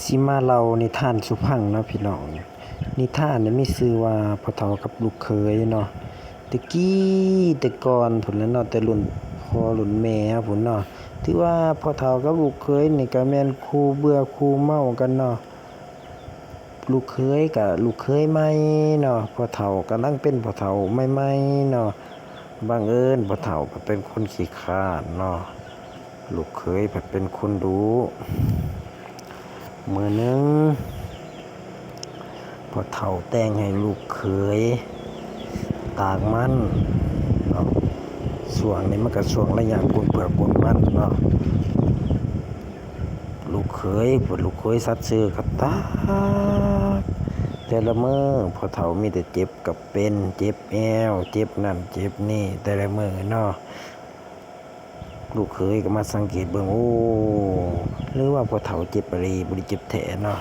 ຊິມາເລົ່ານິທານສູ່ຟັງເນາະພີ່ນ້ອງ. ນິທານນີ້ມີຊື່ວ່າພໍ່ເຖົ້າກັບລູກເຂີຍເນາະ. ແຕ່ກີ້ແຕ່ກ່ອນພຸ້ນແຫຼະເນາະ, ແຕ່ລຸ້ນພໍ່ລຸ້ນແມ່ເຮົາພຸ້ນເນາະ, ຖືວ່າພໍ່ເຖົ້າກັບລູກເຂີຍນີ້ກະແມ່ນຄູ່ເບື່ອຄູ່ເມົາກັນເນາະ. ລູກເຂີຍກະລູກເຂີຍໃໝ່ເນາະ, ພໍ່ເຖົ້າກຳລັງເປັນພໍ່ເຖົ້າໃໝ່ໆເນາະ. ບັງເອີນພໍ່ເຖົ້າເປັນຄົນຂີ້ຄ້ານເນາະ, ລູກເຂີຍພັດເປັນຄົນດຸ. ມື້ໜຶ່ງ ພໍ່ເຖົ້າແຕ່ງໃຫ້ລູກເຂີຍຕາກມັນເນາະ. ຊ່ວງນີ້ມັນກະຊ່ວງໄລຍະໂກນເຜືອກໂກນມັນເນາະ. ລູກເຂີຍ ເພິ່ນ ລູກເຂີຍສັດຊື່ກະຕາກ. ແຕ່ລະມື້ພໍ່ເຖົ້າມີແຕ່ເຈັບກະເປັນ, ເຈັບແອວ, ເຈັບນັ້ນເຈັບນີ້ ແຕ່ລະມື້ເນາະ. ລູກເຂີຍກະມາສັງເກດເບິ່ງ, ໂອ້ ຫຼືວ່າພໍ່ເຖົ້າເຈັບອີ່ຫຼີ ບໍ່ໄດ້ເຈັບແທ້ເນາະ.